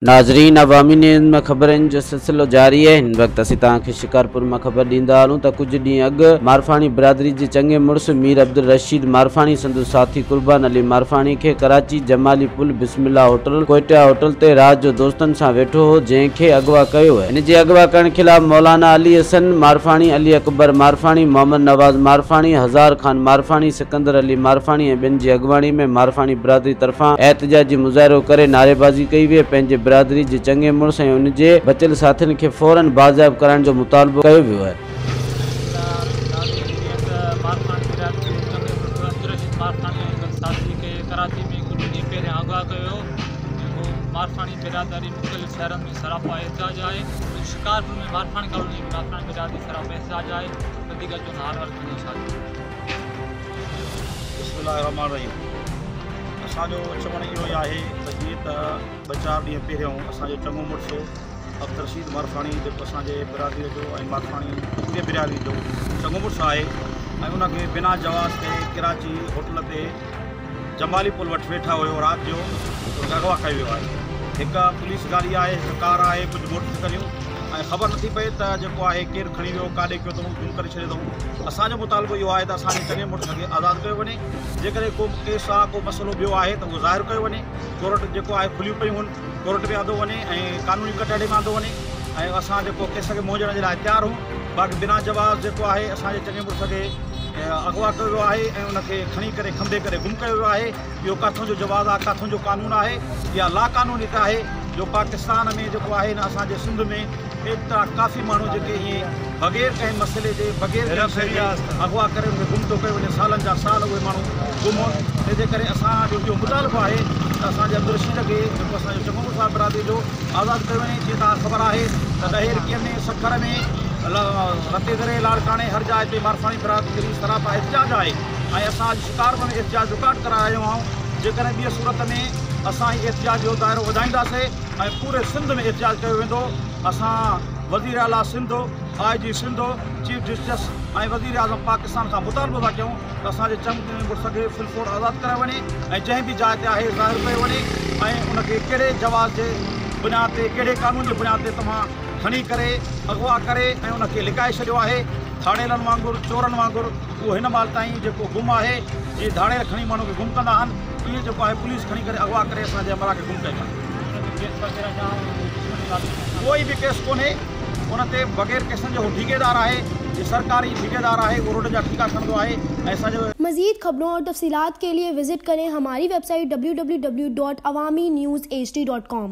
ناظرين عوامي نيوز ۾ خبرن جو سلسلو جاري آهي هن وقت اسين توهان کي شڪارپور مان خبر ڏيندا هلون ته ڪجهه ڏينهن اڳ مارفاڻي برادري جي چڱي مڙس مير عبدالرشيد مارفاڻي سندس ساٿي قربان علي مارفاڻي کي ڪراچي جمالي پل بسم الله هوٽل ڪوئٽيا هوٽل تي رات جو دوستن سان ويٺو هو جنهن کي اغوا ڪيو ويو هن جي اغوا ڪرڻ خلاف مولانا علي حسن مارفاڻي علي اڪبر مارفاڻي محمد نواز مارفاڻي هزار خان مارفاڻي سڪندر علي مارفاڻي ۽ ٻين جي اڳواڻي ۾ مارفاڻي برادري طرفان احتجاجي مظاهرو ڪري نعريبازي ڪئي وئي، پنهنجي برادري جي چڱي مڙس ۽ ان جي بچيل ساٿين کي فورن بازياب ڪرائڻ جو مطالبو ڪيو ويو آهي. بسم الله الرحمٰن الرحيم اسان جو چوڻ اهو ئي آهي ته جيئن ته ٻه چار ڏينهن پهريون اسان جو چڱو مڙس عبدالرشيد مارفاڻي جيڪو اسان جي برادري جو ۽ مارفاڻي پوري برادري جو چڱو مڙس آهي ۽ ان کي بنا جواز تي ڪراچي هوٽل تي جمالي پل وٽ ويٺا هيو رات جو ان کي اغوا ڪيو ويو آهي هڪ پوليس گاڏي آهي هڪ ڪار آهي ڪجهه موٽر سائيڪليون ۽ خبر نٿي پئي ته جيڪو آهي ڪير کڻي ويو ڪاڏي ڪيو اٿئون گم ڪري ڇڏيو اٿئون اسان جو مطالبو اهو آهي ته اسان جي چڱي مڙس کي آزاد ڪيو وڃي جيڪڏهن ڪو ڪيس آهي ڪو مسئلو ٻيو آهي ته اهو ظاهر ڪيو وڃي ڪورٽ جيڪو آهي کليون پيون هن ڪورٽ ۾ آندو وڃي ۽ قانوني ڪٽهڙي ۾ آندو وڃي ۽ اسان جيڪو ڪيس کي منهن ڏيڻ جي لاء تيار هون باقي بنا جواز جيڪو آهي اسان جي چڱي مڙس کي اغوا ڪيو ويو آهي ۽ ان کي کڻي ڪري کنڀي ڪري گم ڪيو ويو آهي اهو ڪاٿون جو جواز آهي ڪاٿون جو قانون آهي اها لا قانونيت آهي جو پاڪستان ۾ جيڪو آهي نه اسان جي سنڌ ۾ ايترا ڪافي ماڻهو جيڪي ائين بغير ڪنهن مسئلي جي بغير ڪنهن شيء جي اغوا ڪري ان کي گم ٿو ڪيو وڃي سالن جا سال اهي ماڻهو گم هن تنهن جي ڪري اسان جو اهو مطالبو آهي ته اسان جي عبدالرشيد کي جيڪو اسان جو چڱو مڙس آهي برادري جو آزاد ڪيو وڃي جيئن توهان کي خبر آهي ته ڏهيرڪيء ۾ سکر ۾ رتيدري لاڙڪاڻي هر جاء تي مارفاڻي برادري سراپا احتجاج آهي ۽ اسان اڄ شڪارپور ۾ احتجاج رڪارڊ ڪرائي آيا آهيون جيڪڏهن ٻيء صورت ۾ اسان هي احتجاج جو دائرو وڌائينداسي ۽ پوري سنڌ ۾ احتجاج ڪيو ويندو، اسان وزير اعليٰ Sindh, I G Sindh, chief justice ۽ وزير اعظم پاڪستان کان مطالبو ٿا ڪيون ته اسان جي چڱي مڙس کي في الفور آزاد ڪرايو وڃي ۽ جنهن به جاء تي آهي ظاهر ڪيو وڃي ۽ ان کي ڪهڙي جواز جي بنياد تي ڪهڙي قانون جي بنياد تي توهان کڻي ڪري اغوا ڪري ۽ ان کي لڪائي ڇڏيو آهي ڌاڙيلن وانگر چورن وانگر اهو هن مهل تائين جيڪو گم آهي جيئن ڌاڙيل کڻي ماڻهو کي گم ڪندا آهن ائين جيڪو آهي پوليس کڻي ڪري اغوا ڪري اسان جي همراهه کي گم ڪيو آهي. ڪوئي به ڪيس ڪونهي ان تي بغير ڪيسن جو هو ٺيڪيدار آهي جي سرڪاري ٺيڪيدار آهي اهو روڊن جا ٺيڪا کڻندو آهي ۽ اسان جو. مزيد خبرون اور تفصيلات کے لئے وزٽ ڪرين ھماري ويب سائيٽ www.awamiNewsHD.com.